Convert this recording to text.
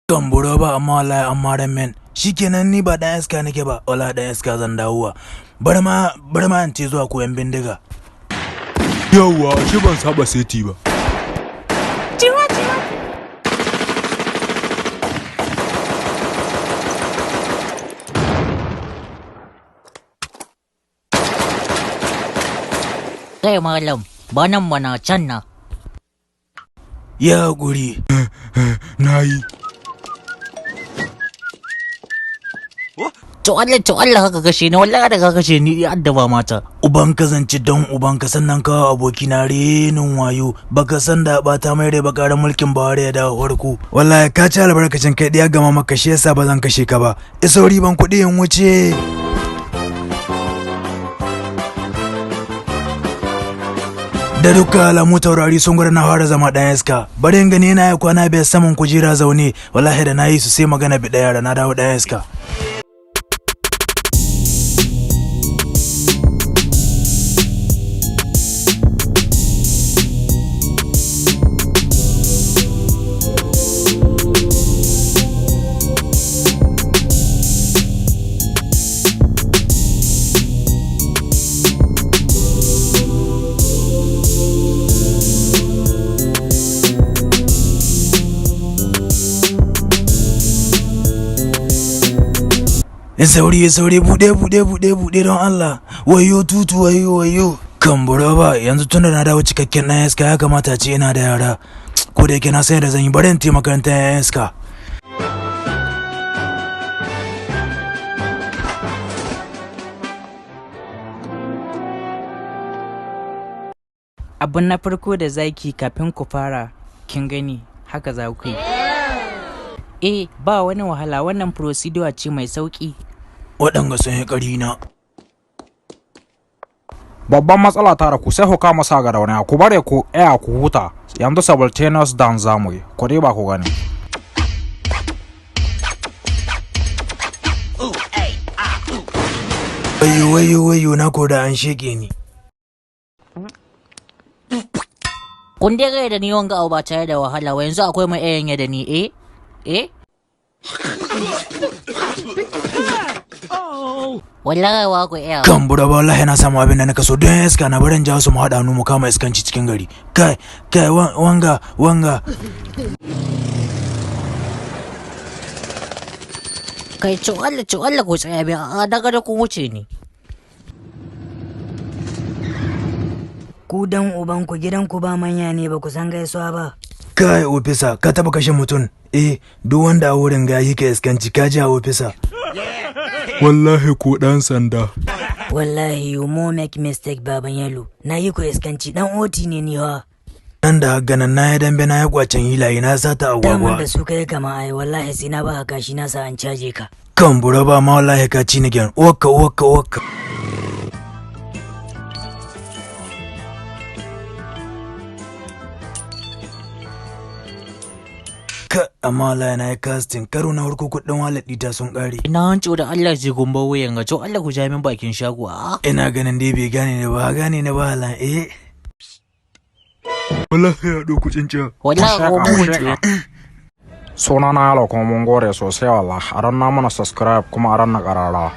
Kan buro ba, amma wallahi amma ran men. Shikenan, ni ba dan iska nake ba, wallahi dan iska zan dawowa. Bari ma in ce zuwa koyan bindiga. Yawwa, ashe ban saba seti ba. Ciwa ciwa. Kai malam, ba nan mana, can na. Ya hakuri. Na yi. To Allah, to Allah, haka kashe ni, wallahi da ka kashe ni ya addaba mata. Ubanka zan ci don ubanka, sannan kawo abokina renin wayo, baka san da bata mai rai ba, ƙarar mulkin Buhari ya dawo farko. Wallahi ka ci albarkacin kai ɗaya gama maka, shi yasa ba zan kashe ka ba. Isauri, ban kuɗi in wuce. Da dukkan alamu taurari sun gwada na fara zama ɗan iska. Bari in gani yana ya kwana 5 saman kujera zaune. Wallahi da na yi su sai magana bi ɗaya da na dawo ɗan iska. In sauri, ya sauri, bude, bude, bude, bude don Allah. Wayo tutu, wayo, wayo. Kan ba, yanzu tunda na dawo cikakken ɗan iska, ya kamata ce ina da yara. Ko da yake na san yadda zan yi, bari in taimaka makarantar 'yan iska. Abu na farko da zaki kafin ku fara, kin gani, haka za ku yi. Eh, ba wani wahala, wannan procedure ce mai sauki. Waɗanga sun yi ƙari na. Babban matsala tara ku sai ku kama sa ga rauniya, ku bare ku tsaya ku huta. Yanzu simultaneous dance za mu yi, ku ba ku gani. Wayo, wayo, wayo, na koda an sheke ni. Kun dai gaya da ni wanga abu ba tare da wahala ba, yanzu akwai mai iya da ni, eh? Eh? Wallahi wa ku iya. Kan bura ba, wallahi na samu abin da na kaso don iska na, barin jawo su mu haɗa hannu mu kama iskanci cikin gari. Kai, kai, wanga, wanga. Kai, to Allah, to Allah, ku tsaya bi a daga da kun wuce ni. Ku dan ubanku, gidanku ba manya ne, ba ku san gaisuwa ba? Kai ofisa, ka taba kashe mutum? Eh, duk wanda a wurin ga yi ka iskanci, ka ji a ofisa. Wallahi ko ɗan sanda. Wallahi you more make mistake, baban yalo. Na yi ku iskanci, dan oti ne ni wa. Nan da ganan na ya dambe, na ya kwacen hilaye, na sata Daman agwagwa. da su kai kama ai, wallahi sai na ba kashi na sa an caje ka. Kan bura ba ma, wallahi ka ci ni gyan. Uwakka, uwakka, uwakka. Ka amma wallahi na yi casting karo na farko, kuɗin wallet ɗita sun ƙare. Ina hanco da Allah zai gumba wuyan ga, to Allah ku ja min bakin shago a. Ina ganin dai bai gane ni ba, gane ni ba halan, eh. Wallahi ya ɗauku cinciya. Wallahi ko mu wuce. Suna na Yalo, kuma mun gode sosai wallahi. A ranna mana subscribe kuma a ranna ƙararrawa.